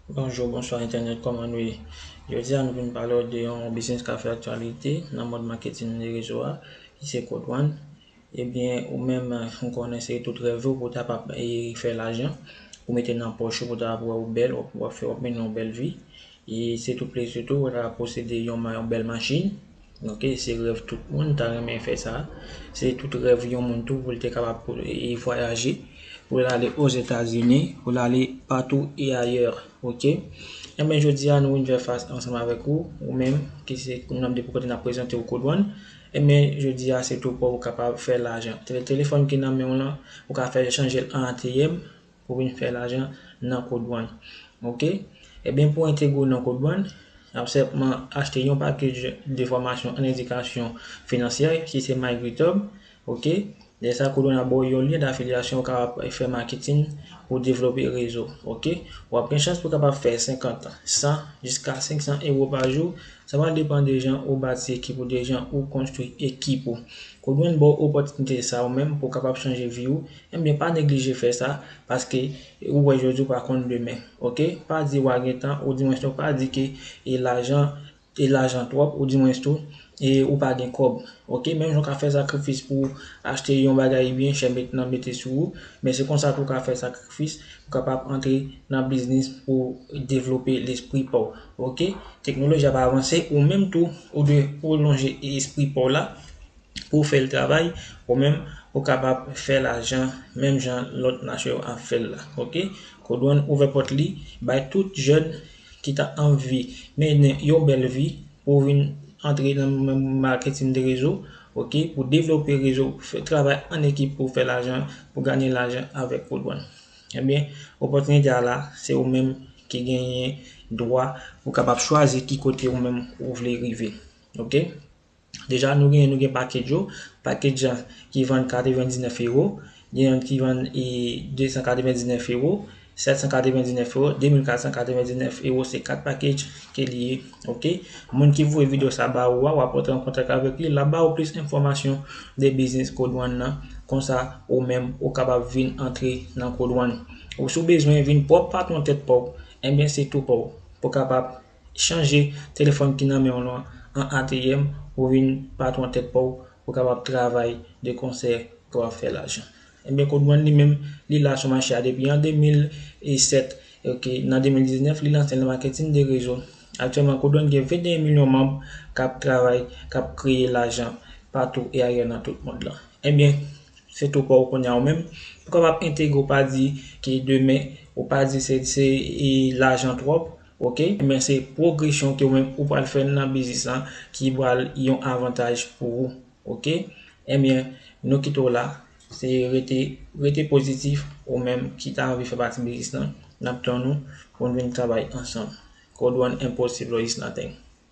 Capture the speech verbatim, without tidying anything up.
Bonjou, bonswa entènèt, kòman nou ye? Jodi a nou vin pale w de yon biznis k ap fè aktyalite nan mond maketin de rezo a, ki se Code One. Ebyen, ou menm, ou konnen se tout rèv ou pou w ta p ap, e, fè lajan, pou mete nan pòch ou, pou w ta p ap wè ou bèl, w ap, w ap fè, w ap mennen yon bèl vi. E se tout plezi tou, ou ta posede yon, yon bèl machin. Ok, se rèv tout moun ta renmen fè sa. Se tout rèv yon moun tou pou l te kapab pou, e, vwayaje, pou l ale Ozetazini, pou l ale patou e ayè. Ok? Enben, jodi a, nou vin fè fas ansanm avèk ou, ou menm, ki se nanm de pou kote n ap prezante w Code One. Enben, jodi a, se tou pou w kapab fè lajan. Tele-, telefòn ki nan men w lan, ou ka fè chanje l an A T M, pou vin fè lajan nan Code One. Ok? Ebyen, pou entegre w nan Code One, w ap senpman achte yon pakèt de fòmasyon an edikasyon finansyè, ki se MyGritob. Ok? Lè sa, Code One ap ba w yon lyen dafilyasyon, ou kapab fè maketin pou devlope rezo. Ok? W ap gen chans pou kapab fè senkant, san, jiska senk san ewo pa jou. Sa va depann de jan ou bati ekip ou, de jan ou konstwi ekip ou. Code One ba w opòtinite sa ou menm pou w kapab chanje vi w. Enben, pa neglije fè sa, paske ou wè jodi, ou pa konn demen. Ok? Pa di w a gen tan, ou di mwens tou, pa di ke e lajan, e lajan twòp, ou di mwens tou, e ou pa gen kòb. Ok? Menm jan w ka fè sakrifis pou w achte yon bagay byen chè, met nan mete sou ou, men se konsa tou w ka fè sakrifis pou w kapab antre nan biznis pou devlope lespri pa w. Ok? Teknoloji ap avanse, ou menm tou, ou dwe pwolonje espri pa w la, pou w fè l travay, ou menm, ou kapab fè lajan, menm jan lòt nasyon yo ap fè l la. Ok? Code One ouvè pòt li, bay tout jèn ki ta anvi mennen yon bèl vi, pou vin antre nan maketin de rezo, ok, pou devlope rezo, fè travay an ekip pou fè lajan, pou genyen lajan avèk Code One. Ebyen, opòtinite a la, se ou menm ki genyen dwa pou kapab chwazi ki kote ou menm ou vle rive. Ok? Deja, nou gen, nou gen package yo. Package ki vann katrevendiznèf ewo, gen yon ki vann e, de san katrevendiznèf ewo, sèt san katrevendiznèf ewo, de mil kat san katrevendiznèf ewo, se kat package ke li ye. Ok? Moun ki voye videyo sa ba ou a, w ap rantre an kontak avèk li, l ap ba ou plis enfòmasyon de biznis Code One nan. Konsa, ou menm, ou kapab vin antre nan Code One. Ou si w bezwen vin pwòp patwon tèt pa w, enben, se tou pa w. Pou w kapab chanje telefòn ki nan men w lan an A T M pou vin patwon tèt pa w, pou w kapab travay de konsè pou w ap fè lajan. Ebyen, Code One li menm, li la sou mache a depi an de mil sèt, ok, nan de mil diznèf, li lanse l nan maketin de rezo. Aktyèlman, Code One gen venteyen milyon manm k ap travay, k ap kreye lajan patou e ayè nan tout mond lan. Ebyen, se tou pa w kounye a ou menm. Pou kapab entegre, ou pa di ke demen, ou pa di se, se, e, lajan twòp, ok? Men se pwogresyon ke ou menm ou pral fè nan biznis lan ki pral yon avantaj pou ou, ok? Ebyen, nou kite w la, se rete, rete pozitif, ou menm ki ta anvi fè pati biznis lan, n ap tann ou pou n vin travay ansanm. Code One, impossible is nothing.